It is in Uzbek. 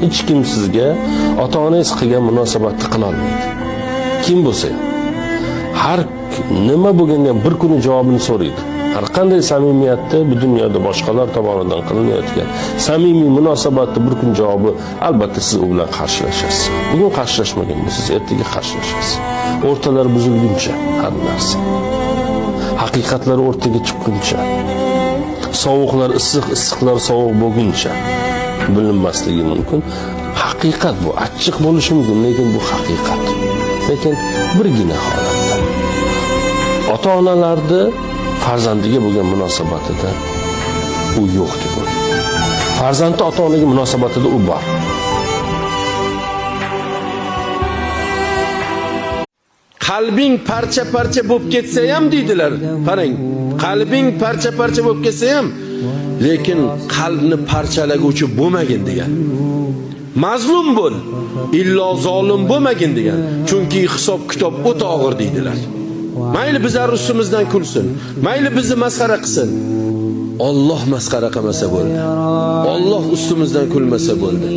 Hech kim sizga ota-onangiz qilgan munosabatni qila olmaydi. Kim bo'lsa ham. Har nima bo'lganda ham bir kuni javobini so'raydi. Har qanday samimiyatda bu dunyoda boshqalar tomonidan qilinayotgan samimiy munosabatda bir kun javobi, albatta, siz u bilan qarshilashasiz. Bugun qarshilashmagan bo'lsangiz, ertaga qarshilashasiz. O'rtalar buzilguncha har narsa. Haqiqatlar o'rtaga chiqquncha, sovuqlar issiq, issiqlar sovuq bo'lguncha bilinmasligi mumkin. Haqiqat bu achchiq bo'lishi mumkin, lekin bu haqiqat. Lekin birgina holatda ota-onalarni farzandiga bo'lgan munosabatida u yo'q deb o'ylayman. Farzandni ota-onaga munosabatida u bor. Qalbing parcha-parcha bo'lib ketsa ham deydilar. Qarang, qalbing parcha-parcha bo'lib ketsa ham, lekin qalbni parchalaguvchi bo'lmagin degan. Mazlum bo'l, illo zolim bo'lmagin degan. Chunki hisob kitob o'ta og'ir deydilar. Mayli bizlar ustimizdan kulsin, mayli bizni masxara qilsin. Alloh masxara qilmasa bo'ldi. Alloh ustimizdan kulmasa bo'ldi.